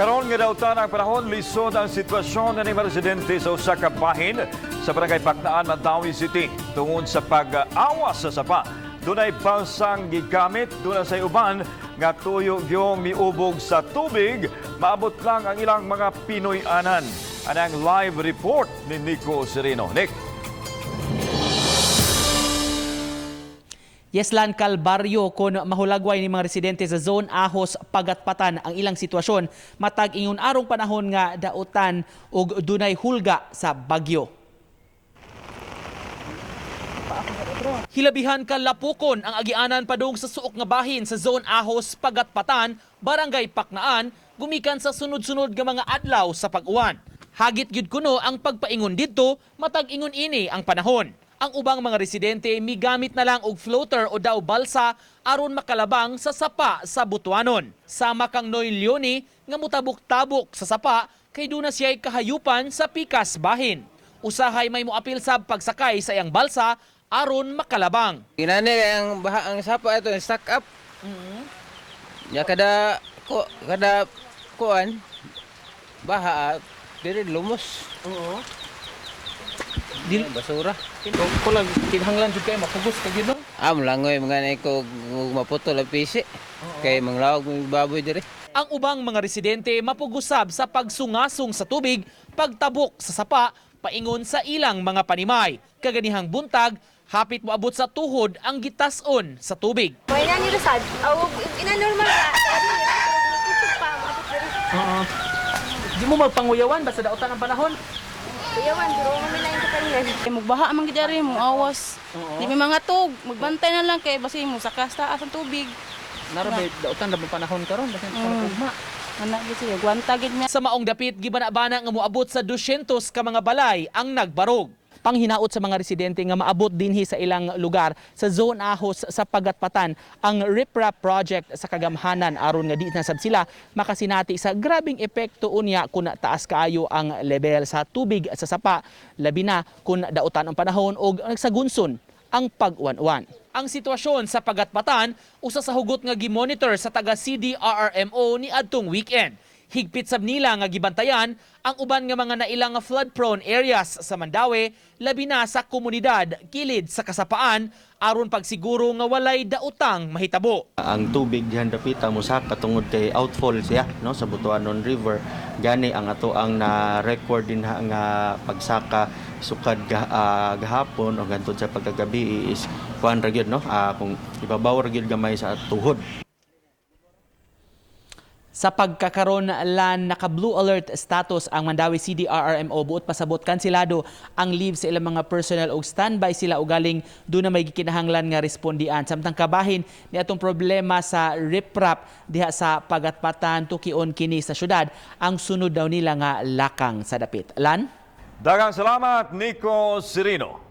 Karon nga dautan ang panahon, lisod ang sitwasyon ng mga residente sa usa ka bahin sa Barangay Paknaan, Mandaue City tungod sa pag-awas sa sapa. Dunay balsang gigamit, duna sa uban nga tuyo gyong miubog sa tubig, maabot lang ang ilang mga Pinoy-anan. Anang live report ni Nico Sereno. Nick. Yeslan, kalbaryo kon mahulagway ni mga residente sa Zone Ahos Pagatpatan ang ilang sitwasyon matag ingon arong panahon nga dautan ug dunay hulga sa bagyo. Hilabihan ka lapukon ang agianan padung sa suok nga bahin sa Zone Ahos Pagatpatan, Barangay Paknaan, gumikan sa sunod-sunod nga mga adlaw sa pag-uwan. Hagit gyud kuno ang pagpaingon didto matag ingon ini ang panahon. Ang ubang mga residente migamit na lang og floater o daw balsa aron makalabang sa sapa sa Butuanon. Sama kang Noy Leone nga mutabok-tabok sa sapa kay duna siya'y kahayupan sa pikas bahin. Usahay may moapil sab pagsakay sa iyang balsa aron makalabang. Inani ang baha ang sapa ito stack up. Ya kada ko kada kuan baha diri lumos. Oo. Dili basura. Kulang kinahanglan jud kay mapugos ka gyud no. Ah, mulangoy mga na ko maputol ang pisi. Kay manglawag mo baboy diri. Ang ubang mga residente mapugusab sa pagsungasong sa tubig, pagtabok sa sapa, paingon sa ilang mga panimay. Kaganihang buntag, hapit moabot sa tuhod ang gitason sa tubig. May na nila sad. Aw, ina normal na. Sabi nila, pero pa, maabot diri. Di mo magpanguyawan basta dautan ang panahon. Kuyawan, pero may lain ka kanyan. Kay mugbaha man gid ari mo awas. Di may mga tug, magbantay na lang kay basi mo sakas taas ang tubig. Nara ba dautan na panahon karon basta ugma. Ana gid siya, gwanta gid niya. Sa maong dapit gibana-bana nga moabot sa 200 ka mga balay ang nagbarog. Panghinaot sa mga residente nga maabot dinhi sa ilang lugar sa Zone Ahos sa Pagatpatan ang riprap project sa kagamhanan aron nga di na sab sila makasinati sa grabing epekto unya kun taas kaayo ang level sa tubig sa sapa, labi na kun dautan ang panahon og nagsagunson ang pag-uwan-uwan. Ang sitwasyon sa Pagatpatan usa sa hugot nga gimonitor sa taga CDRRMO ni adtong weekend. Higpit sab nila nga gibantayan ang uban nga mga nailang nga flood-prone areas sa Mandaue, labi na sa komunidad kilid sa kasapaan aron pagsiguro nga walay daotang mahitabo. Ang tubig dihan dapita mosaka tungod kay outfall siya, no, sa Butuanon River. Gani ang ato ang na record din ha, nga pagsaka sukad gahapon o gantod sa pagkagabi is kuan ra gyud, no, kung ibabaw ra gyud gamay sa tuhod. Sa pagkakaron lan naka blue alert status ang Mandaue CDRRMO, buot pasabot kansilado ang leave sa ilang mga personnel og standby sila ugaling doon na may gikinahanglan nga respondian. Samtang kabahin ni atong problema sa riprap diha sa Pagatpatan, tukion kini sa syudad ang sunod daw nila nga lakang sa dapit. Lan? Daghang salamat, Nico Sereno.